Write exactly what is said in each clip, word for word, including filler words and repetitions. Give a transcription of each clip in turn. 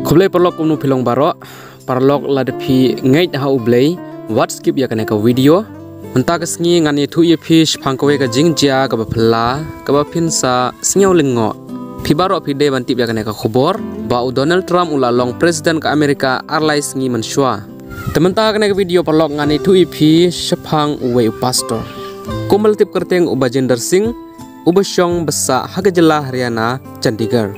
Khublei paralok, kumno phi long baroh? Paralok, lada phi ngeit ha U Blei, wat skip ïa kane ka video. Mynta ka sngi ngan ïathuh ïa phi shaphang kawei ka jingjia kaba phylla, kaba phin sa sngew lyngngoh. Phi baroh phi dei ban tip ïa kane ka khubor ba u Donald Trump u la long president ka America ar lai sngi mynshuwa. Te mynta kane ka video paralok ngan ïathuh ïa phi shaphang uwei u pastor. Kumba la tip kyrteng u Bajinder Singh, uba shong basa ha ka jylla Haryana, Chandigarh.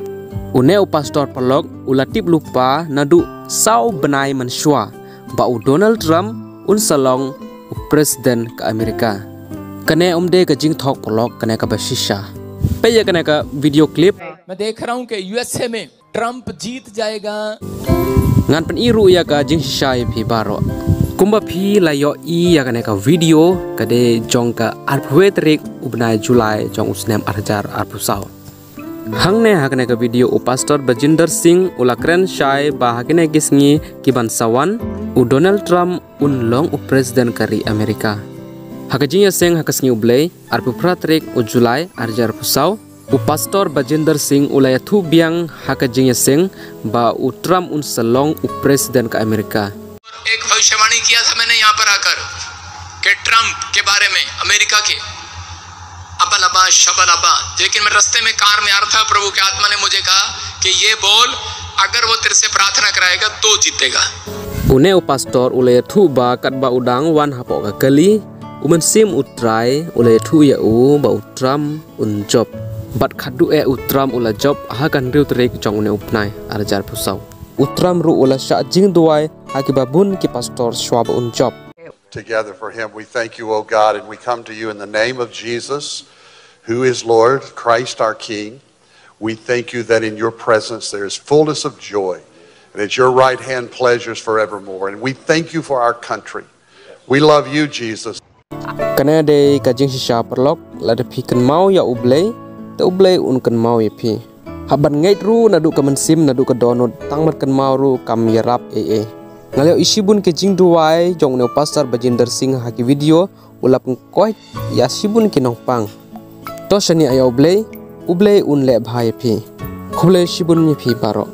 Une u pastor paralok u la tip lypa naduh saw bnai mynshuwa ba u Donald Trump un sa long u president ka America. Kane um dei ka jingthok paralok, kane kaba shisha. Peit ïa kane ka video clip. मैं देख रहा हूं कि यूएसए में ट्रंप जीत जाएगा। Ngan pyni ruh ïa ka jingshisha ïa phi baroh. Kumba phi la ïohi ïa kane ka video, ka dei jong ka arphew tarik u bnai July jong u snem ar hajar arphew saw. Hangne ha kane ka video u pastor Bajinder Singh u la kren shai ba ha kine ki sngi ki ban sa wan, u Donald Trump un long u president ka ri America. Ha ka jingïaseng ha ka sngi U Blei, arphew phra tarik u July ar hajar arphew saw, u pastor Bajinder Singh u la ïathuh biang ha ka jingïaseng ba u Trump un sa long u president ka America. एक भविष्यवाणी किया था मैंने यहाँ पर आकर कि ट्रंप के बारे में, अमेरिका के, अबा लबा शबा लबा। लेकिन मैं रास्ते में कार में आ रहा था, प्रभु के आत्मा ने मुझे कहा कि ये बोल, अगर वो तेरे से प्रार्थना कराएगा तो जीतेगा। Une u pastor u la ïathuh ba katba u dang wan hapoh ka kali, u Mynsiem U Trai u la ïathuh ïa u ba u Trump un jop. Bad khatduh eh u Trump u la jop ha ka hynriew tarik jong une u bnai ar hajar arphew saw. U Trump ruh u la shah jingduwai ha kiba bun ki pastor shuwa ba un jop. Together for him. We thank you, O God, and we come to you in the name of Jesus, who is Lord, Christ our King. We thank you that in your presence there is fullness of joy, and at your right hand pleasures forevermore. And we thank you for our country. We love you, Jesus. Kane dei ka jingshisha paralok, lada phi kynmaw ïa U Blei, te U Blei un kynmaw ïa phi. Hap ban ngeit ruh naduh ka mynsiem, naduh ka dohnud, tang ban kynmaw ruh kam ïarap ei ei. Nga la ïohi shibun ki jingduwai jong une u pastor Bajinder Singh ha ki video, u la pynkoit ïa shibun ki nongpang. To shaniah ïa U Blei, U Blei un leh bha ïa phi. Khublei shibun ïa phi baroh.